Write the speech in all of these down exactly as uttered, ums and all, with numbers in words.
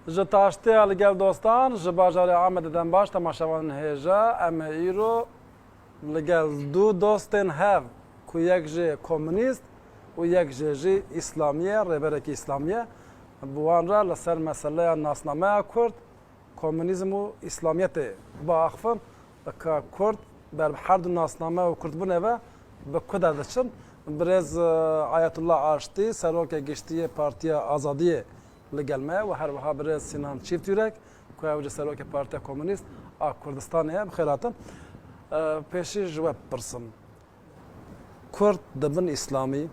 Ji taştiya li gel dostan, ji bajarê Amedê dem baş temaşevanên hêja, em ê îro li gel du dostên hev, ku yek jê komûnîst û yek jê jî îslamî ye, rêberekî îslamî ye, bi wan re li ser meseleya nasnameya Kurd, komûnîzm û îslamiyetê biaxifin. Ka Kurd ber bi her du nasname û Kurdbûnê ve bi ku de diçin? Birêz, e, Ayetullah Aştî, serokê giştî yê Partiya Azadiyê li gel me ye û her wiha birêz Sinan Çîftyurek, ku ew jî serokê Partiya Komûnîst a Kurdistanê ye. Bi xêr hatin. E, pêşî ji we bipirsim. Kurd dibin îslamî,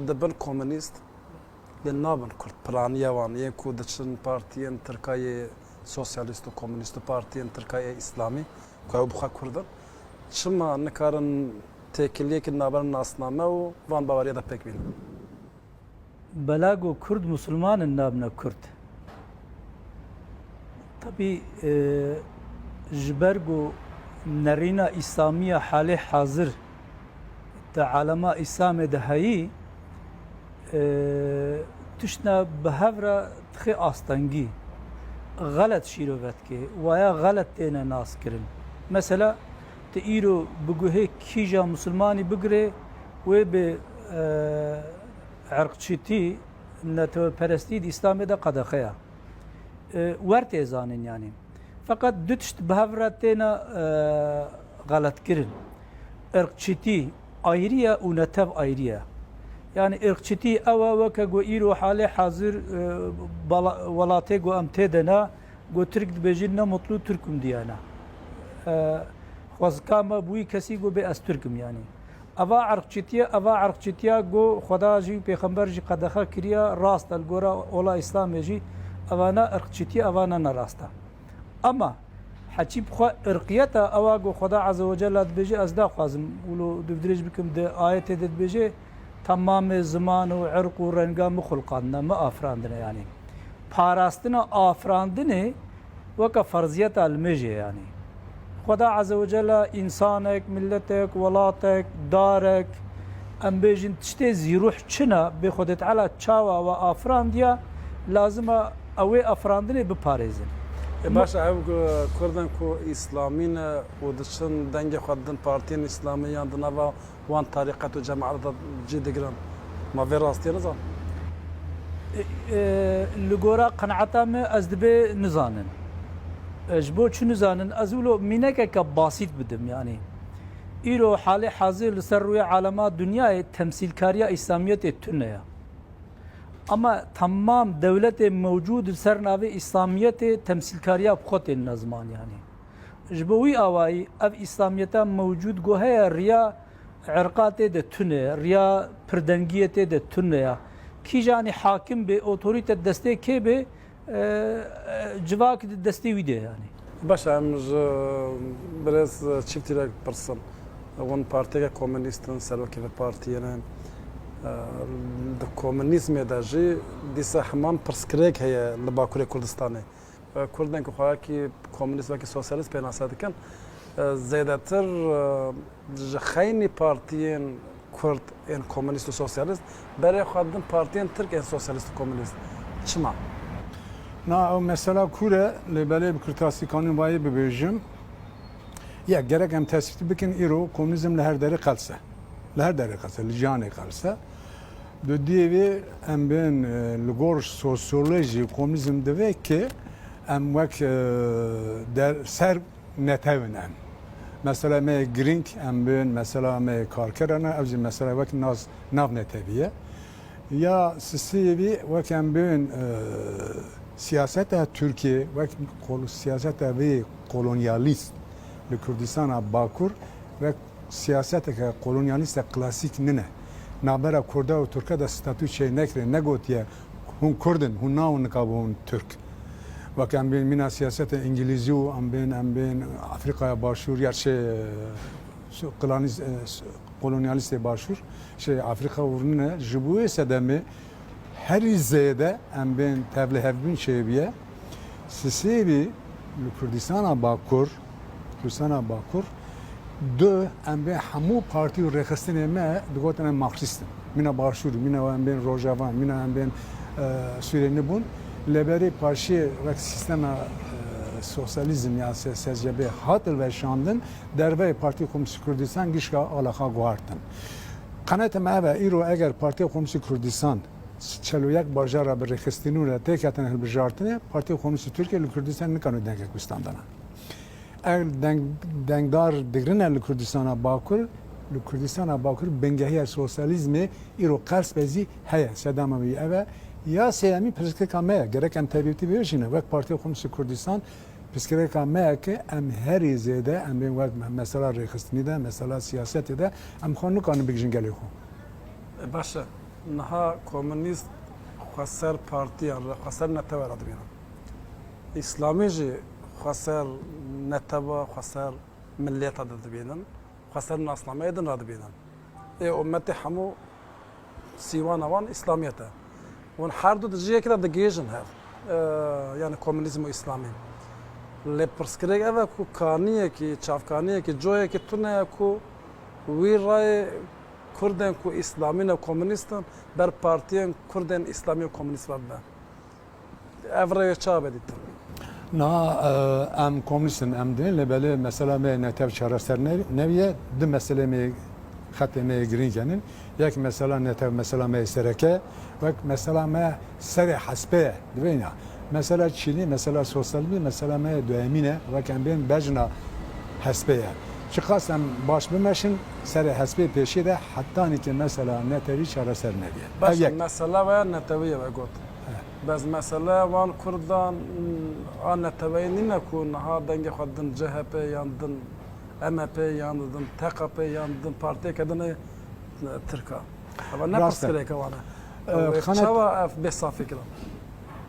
dibin komûnîst, lê nabin Kurd. Piraniya wan yên ku diçin partiyên Tirka yê sosyalîst û komûnîst û partiyên Tirka yê îslamî, ku ew bi xwe Kurd in, çima nikarin têkiliyekî navbera nasname û van baweriya de pêk bînin? Bela ku Kurd Musulman in nabine Kurd. Tabî, e, ji ber ku nerîna îslamî ya halê hazir di alema îslamê de heyî, e, tiştna bi hev re dixê astengî, xelet şîrove dike, waya xelet têne naskirin. Mesela, tu îro bi guhê kîja Musulmanî bigirê, wê bi, e, irqçîtî, neteweperestî di Îslamê de qedexe ye. E, wer tê zanîn yanî. Feqet du tişt bi hev re têne, e, xeletkirin. Irqçîtî ayrî ye û netew ayrî ye. Yanî irqçîtî ew e, weke ku îro halê hazir, e, bala-, welatê ku em tê de ne, ku Tirk dibêjin ne mutlu Tirkum diye ne. E, xwezika me bûyî kesî ku bê ez Tirk im yanî. Eva irqçîtiye, eva irqçîtiya ku Xweda jî û Pêxember jî qedexe kiriye, rast e, li gora ola Îslamê jî eva ne irqçîtiye, eva ne nerast e. Ama heçî bi xwe irqiyet e, ewa ku Xweda Azze ve Celle dibêje, ez naxwazim wilo dûvdirêj bikim, di ayetê de dibêje, temamê ziman û irq û renga min xulqandine, min afirandine yanî. Parastina afirandinê weke ferziyeta limêjê yanî. Xweda Azze ve Celle însanek, miletek, welatek, darek, em bêjin tiştê zîruh çi ne, bê Xwedê Teala çawa we afirandiye, lazim e ew ê afirandinê biparêzin. E, baş e, ew, e, Kurd in ku îslamî ne û diçin dengê xwe didin partiyên îslamî yan di nava wan tarîqet û cemaeta cî digirin. Ma vê rastiyê nizan? E, e, li gora qenaeta me ez dibê nizanin. E, ji bo çi nizanin? Ez wilo mînekeke basît bidim, yanî. Îro halê hazir li ser rûyê alema dinyayê temsîlkariya Îslamiyetê tune ye. Ama temam dewletê mewcûd li ser navê Îslamiyetê temsîlkariya bi xwe tên ne ziman, yanî. Ji bo wî awayî ev Îslamiyeta mewcûd ku heye, riya irqa tê de tune, riya pirdengiyê tê de tune ya. Kîjanî hakim bê, otorîte destê kê bê, e, e, civak di destê wî de ye, yanî. Baş e, em ji birêz Çîftîrek pirsim. Hûn partiyeke komûnîst in, serokê vê partiyê ne. E, di komûnîzmê de jî dîsa heman pirsgirêk heye li Bakurê Kurdistanê. E, Kurd in ku xwe wekî komûnîst, wekî sosyalîst pênase dikin, e, zêdetir, e, ji xeynî partiyên Kurd ên komûnîst û sosyalîst berê xwe didin partiyên Tirk ên sosyalîst û komûnîst. Çima? Na, ew mesela kûr e, lê belê bi kurtasî kanî vayê bibêjim. Ya, gerek em tespît bikin, îro komûnîzm li her derê qels e. Li her derê qels e, li cîhanê qels e. Di duyê vê em bên, e, li gor sosyolojî komûnîzm divê ki em wek, e, der, ser netew in em. Mesela me yê girîng em bên, mesela me yê karker ne, ev jî mesela wek nas, nav netewî ye. Ya sisiyê vî wek em bên, e, siyaseta Tirkiyê, wek kol-, siyaseta vê kolonyalîst li Kurdistana Bakur, wek siyaseteke kolonyalîste klasîk nine. Navbera Kurda û Tirka de statû çênekirê, negotiye, hûn Kurd in, hûn nawin nikabûn Tirk. Wek em bên mîna siyaseta Îngilîzî û em bên, em bên Afrîkaya Başûr ya şey, su-, klanîz-, e, su-, kolonyalîstê Başûr, şey, Afrîka û nine, ji bo wê sedemê herî zêde em bên tevlihevbûn çêbûye. Sisêbî li Kurdistana Bakur, Kurdistana Bakur, du em bên hemû partî û rêxistinê me digotin em Marksîst in. Mîna Başûr, mîna em bên Rojava, mîna em bên, e, Sûrê nibûn. Lê berê paşiyê wek sîstema, e, sosyalîzm ya S S C B hat hilweşandin, derveyê Partî Komûnîstî Kurdistan gişka alaxa guhartin. Qenaeta me ev e, îro eger Partî Komûnîstî Kurdistan çel û yek bajara bi rêxistinû re têketin hilbijartinê, Partî Komûnîstî Tirkiye li Kurdistan nikano dengek wî standana. Ev deng-, dengdar digrine li Kurdistana Bakur, li Kurdistana Bakur bingehiya sosyalîzmê îro qers be zî heye. Sedema wî ev e. Ya sêyemî pirsgirêka me ye. Gerek em tevîtî bibêjine. Wek Partiya Komûnîstî Kurdistan pirsgirêka me ye ki em herî zêde em bên wek me-, mesela rêxistinî de, mesela siyasetê de em xwe nikarin bigihîjin gelê xwe. E, baş e. Niha komûnîst xweser partiyan re, xweser netewe re dibînin. Îslamî jî xweser netewa, xweser mileta de dibînin, xweser nasnameyê din re dibînin. Ê ummetê hemû sîwana wan îslamiyet e. Hûn her du di cihekî de digihîjin hev. E, yani komûnîzm û îslamî. Lê pirsgirêk ev e ku kaniyekî, çavkaniyekî, coyekî tune ye ku wî rayê Kurdên ku îslamî ne komûnîst in, ber partiyên Kurdên îslamî û komûnîst ve bibe. Ev rêyê çawa be dîtin? Niha, e, em komûnîst in, em dibên, lê belê mesela me netew çareser ne-, neviye, du meselê me, xetê me yê girîng henin. Yek mesela netew, mesela me yê sereke, wek mesela me serê hespê ye, dibên ya. Mesela çînî, mesela sosyalîzmî, mesela me yê duyemîn e, wek em bên bejna hespê ye. Çiqas em baş bimeşin, serê hespê pêşî de hetanî ki mesela netewî çareser neviye. Baş, ev yek. Mesela we netewî ye we got. He. Bes mesele wan Kurdan, a neteweyê nîne ku niha dengê xwe din C H P yan din M H P yan din T K P yan din partiyeke din ê Tirka. Eva ne pirsgirêke wan e. Ew ê xenet- çawa ev bê safî kirin?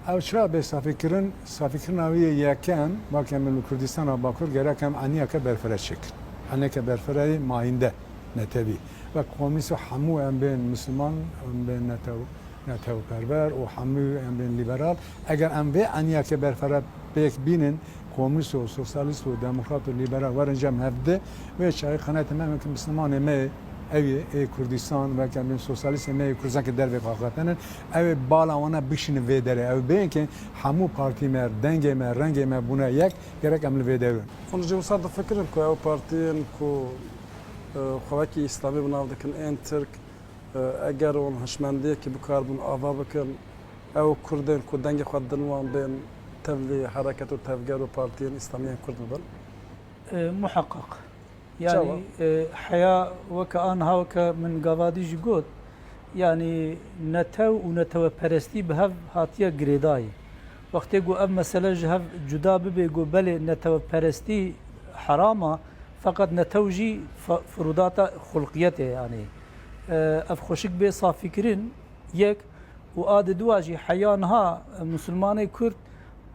Ew çira bê safî kirin? Safîkirina wî yê yekem, wek em li Kurdistana Bakur gerek em eniyeke berfere çêkin. Eniyeke berfereyê mayînde, netewî. Wek komîs û hemû em bên misliman, em bên netew-, netewperwer û hemû em bên lîberal. Eger em vê eniyekê berfere pêk bînin, komîs û sosyalîst û demokrat û lîberal werin cem hevdi, wê çaxê qenaetê me, weke mislimanê me ew ê, ê Kurdistan, weke em bên sosyalîstê me ê Kurdistan ki dervê xwe xetinin, ew ê bala wana bişînin vê derê. Ew bên ki hemû partî me, dengê me, rengê me bûne yek, gerek em li vê derê bin. Hûn jî wisa difikirin ku ew partiyên ku, e, xwe wekî îslamî bi nav dikin, ên Tirk, e, eger hûn hişmendiyekî bikaribin ava bikin, ew Kurdên ku dengê xwe din wan bên tevlî hereket û tevger û partiyên îslamiyên Kurd bibin? E, muheqeq. Çawa? Yanî, e, heya weke aniha weke min gavadî jî got, yanî netew û neteweperestî bi hev hatiye girêdayî. Wextê ku ev mesele ji hev cuda bibe, ku belê neteweperestî heram e, feqet netew jî fe-, firûdata xulqiyetê, yanî, e, ev xweşik bê safîkirin, yek, û a di dua jî heya niha, e, musulmanê Kurd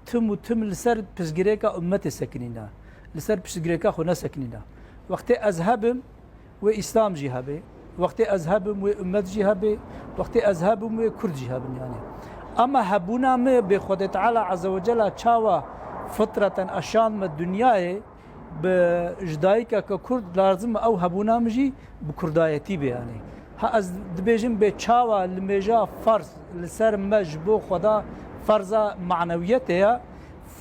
tim û tim li ser pirsgirêka ummetê sekinîne, li ser pirsgirêka xwe nesekinîne. Wextê ez hebim, wê Îslam jî hebe. Wextê ez hebim, wê ummet jî hebe. Wextê ez hebim, wê Kurd jî hebin, yanî. Ama hebûna me bê Xwedê Teala Azze ve Cella çawa fitreten eşand me dinyayê, bi, ji dayikeke Kurd lazim e ew hebûna min jî bi Kurdayetî be, yanî. Ha ez dibêjim bê çawa li mêja ferz li ser me ji bo Xweda ferza manewiyetê ye,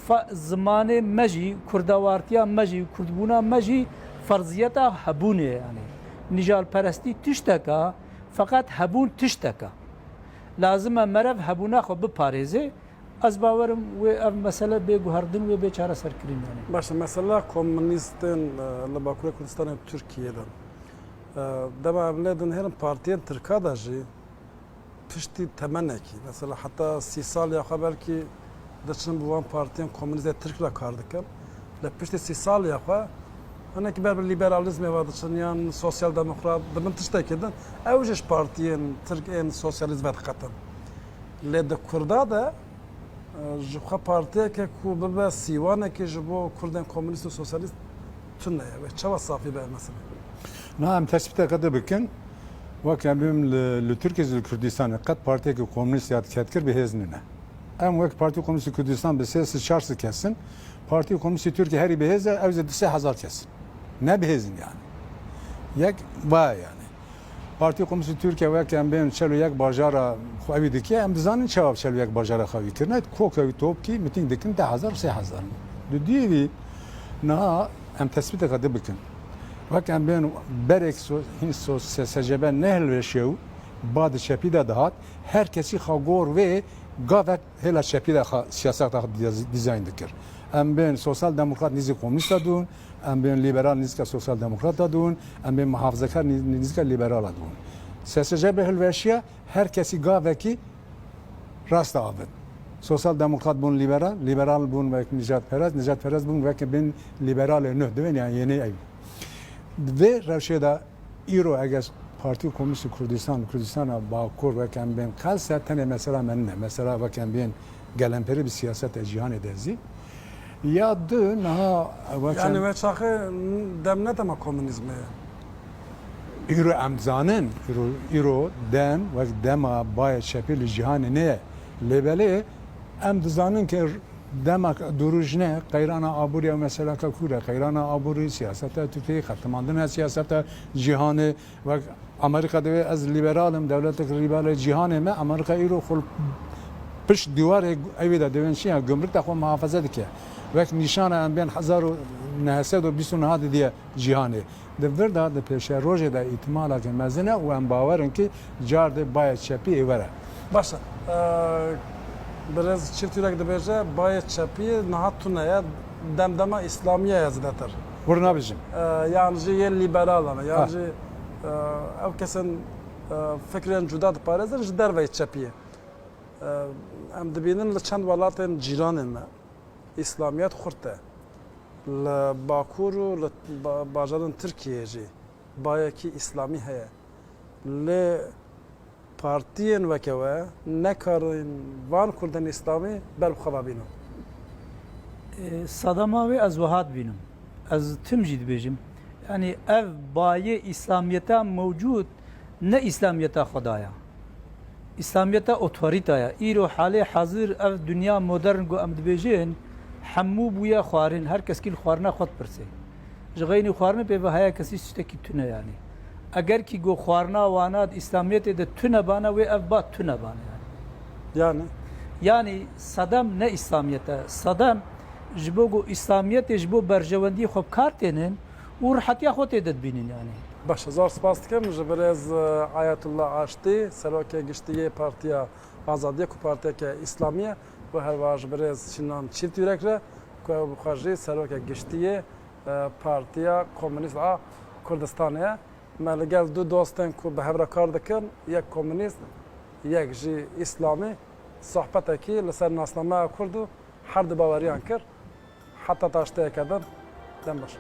fe-, zimanê me jî, kurdewartiya me jî, kurdbûna me jî ferziyeta hebûnê ye, yanî. Nîjalperestî tiştek e, feqet hebûn tiştek e. Lazim e merev hebûna xwe biparêze. Ez bawerim wê ev mesele bê guherdin, wê bê çareserkirin, yanî. Baş e, mesela komûnîstên, e, li Bakurê Kurdistanê Tirkiyê de, e, dema em lê dinihêrin partiyên Tirka de jî piştî temenekî, mesela heta sî saliya xwe belkî diçin bi wan partiyên komûnîst ê Tirk re kar dikin. Lê piştî sî saliya xwe hinekî ber bi lîberalîzmê ve diçin yan sosyal demokrat dibin tiştekî din. Ew jî ji partiyên Tirk ên sosyalîst vediqetin. Lê di Kurda de, e, ji xwe partiyeke ku bibe sîwanekê ji bo Kurdên komûnîst û sosyalîst tune ye. Wê çawa safî be ev mesele? Na em tespîteke din bikin. Wek em bibim li, li Tirkiye zî li Kurdistanê qet partiyeke komûnîst ya diketkir bi hêz nîne. Em wek Partî Komûnîstî Kurdistan bi sê sed çar sed kes in. Partî Komûnîstî Tirkiye herî bi hêz e, ew zî du sê hezar kes in. Ne bi hêz in yanî. Yek va ye yanî. Partî Komîsî Tirkiye wek em bên çel û yek bajara xwe wî dike, em dizanin çawa çel û yek bajara xwe wî kirine. Koka wî topkî mitîng dikin deh hezar, sê hezar. Di duyê wî niha em tespîteke din bikin. Wek em bên berek so-, hîn so-, S S C B nehilweşiye û ba di çepî de dihat, her kesî xwe gor vê gavek hêla çepî de xwe siyaseta xwe diz-, dîzayn dikir. Em bên sosyal demokrat nîzî komînîsta dûn, em bên liberal nîzîka sosyal demokrata dûn, em bên muhafazekar nî-, nîzîka liberala dûn. S S C B hilweşiya her kesî gavekî rast avin. Sosyal demokrat bûn liberal, liberal bûn wek nijadperest, nijadperest bûn wek bên liberalê nuh dibên, yani yeni ev. Vê rewşê de îro eger Partî Komînîst Kurdistan, Kurdistana Bakur wek em bên qelse tenê mesela me nine, mesela wek em bên gelemperî bi siyaseta cîhanê de zî. Ya du niha wek Yani em we çaxê dem ne dema komünizmê ye. Îro em dizanin, îro, îro dem wek dema bayê çepî li cîhanê ne ye. Lê belê em dizanin ke dema dûrûj ne, qeyrana aborî ya meseleke kûr e, qeyrana aborî, siyaseta Tirkiyeyê, xetimandina siyaseta cîhanê, wek Amerîka divê ez liberal im, dewletek liberal e cîhanê me, Amerîka îro xwe pişt dîwarê ewî de divên çi ya gumruk de xwe muhafaza dike. Wek nîşana em bên hezar û neh sed û bîst û neh didiye cîhanê. Di vir de, di pêşerojê de îhtimaleke mezin e û em bawer in ki car dê bayê çepî ê were. Baş e. Eee, birêz Çîftîrek dibêje, bayê çepî niha tune ye, demdema îslamî ye zêdetir. Hûr nabêjim. Eee, yan jî yê lîberalan e, yan Ha. jî, eee, ew kesên, eee, fikrên cuda diparêzin ji derveyî çepiyê. Eee, em dibînin li çend welatên cîranên me îslamiyet xurt e. Li Bakur û li ba-, bajarên Tirkiyeyê jî bayekî îslamî heye. Lê partiyên weke we nekarin van kurdên îslamî ber bi xwe ve bînin. E, sedema wê ez wiha dibînim. Ez tim jî dibêjim. Yanî ev bayê îslamiyeta mewcûd ne îslamiyeta Xweda ya. Îslamiyeta otorîta ya. Îro halê hazir ev dinya modern ku em dibêjin, hemû bûye xwarin. Her keskî li xwarina xwe dipirse. Ji xeynî xwarinê pê ve heye kesî tiştekî tune yanî. Eger kî got xwarina wana di Îslamiyetê de tune bane, wê ev ba tune bane yanî. Yani? Yanî sedem ne Îslamiyet e. Sedem ji bo got Îslamiyetê ji bo berjewendiyê xwe bi kar tênin û rihetiya xwe tê de dibînin yanî. Baş e, zor spas dikim ji birêz, e, Ayetullah Aştî, serokê giştî yê Partiya Azadiye ku partiyeke Îslamî ye û herwiha ji birêz Sinan Çîftîrek re ku ew bi xwe jî serokê giştî yê, e, Partiya Komûnîst a Kurdistanê ye. Me li gel du dostên ku bi hev re kar dikin, yek komûnîst, yek jî îslamî, sohbetekî li ser nasnameya kurd û her du baweriyan kir. Heta taşteyeke din, dem baş.